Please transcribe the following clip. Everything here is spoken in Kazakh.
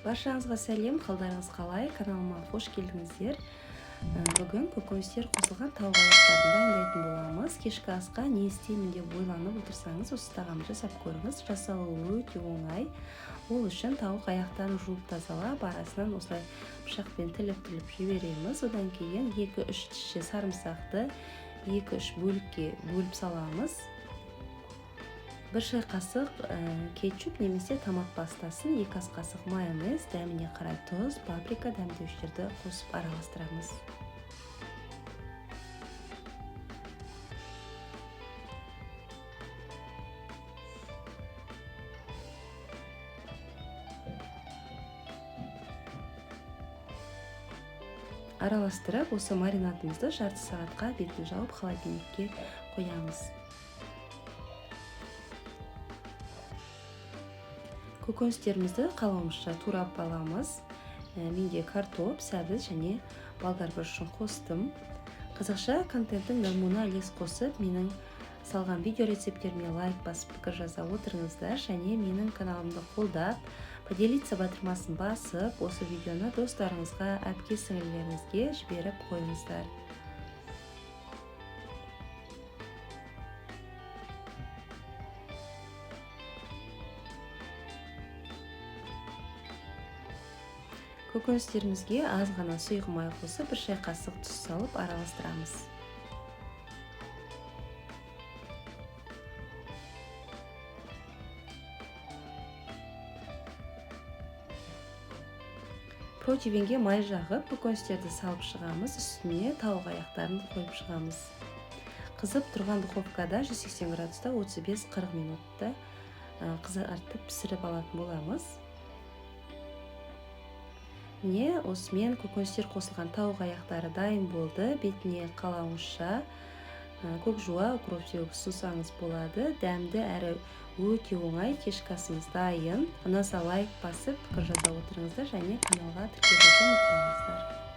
Баршаңызға сәлем, қалдарыңыз қалай? Каналыма қош келдіңіздер. Бүгін көкөністер қосылған тауық аяқтарын дайындайтын боламыз. Кешкі асқа не істеймін деп ойланып отырсаңыз, осы тағамды жасап көріңіз. Жасалуы өте оңай. Ол үшін тауық аяқтарын жуып тазалап, арасынан осылай пышақпен тіліп-тіліп жібереміз. Одан кейін 2-3 тісше сарымсақты 2-3 бөлікке бөліп саламыз. 1 шай қасық кетчуп немесе томат пастасын, 2 ас қасық майонез, дәміне қарай тұз, паприка дәмдеуіштерді қосып араластырамыз. Араластырып, осы маринадымызды жарты сағатқа бетін жауып холодильникке қоямыз. Көкөністерімізді қалауымызша турап аламыз. Менде картоп, сәбіз және болгар бұрышын қостым. Қазақша контенттің дамуына үлес қосып, менің салған видео рецепттеріме лайк басып, пікір жаза отырыңыздар және менің каналымды қолдап, поделиться батырмасын басып, осы видеоны достарыңызға, әпке сіңілілеріңізге жіберіп қойыңыздар. Көкөністерімізге аз ғана сұйық май қосып, 1 шай қасық тұз салып араластырамыз. Противенге май жағып, көкөністерді салып шығамыз, үстіне тауық аяқтарын қойып шығамыз. Қызып тұрған духовкада 180 градуста 35-40 минутта қызартып пісіріп алатын боламыз. Міне, осымен көкөністер қосылған тауық аяқтары дайын болды. Бетіне қалауыңызша көк жуа, укроп сеуіп ұсынсаңыз болады. Дәмді әрі өте оңай кешкі асымыз дайын. Ұнаса лайк басып, пікір жаза отырыңыздар және каналға тіркелуді ұмытпаңыздар.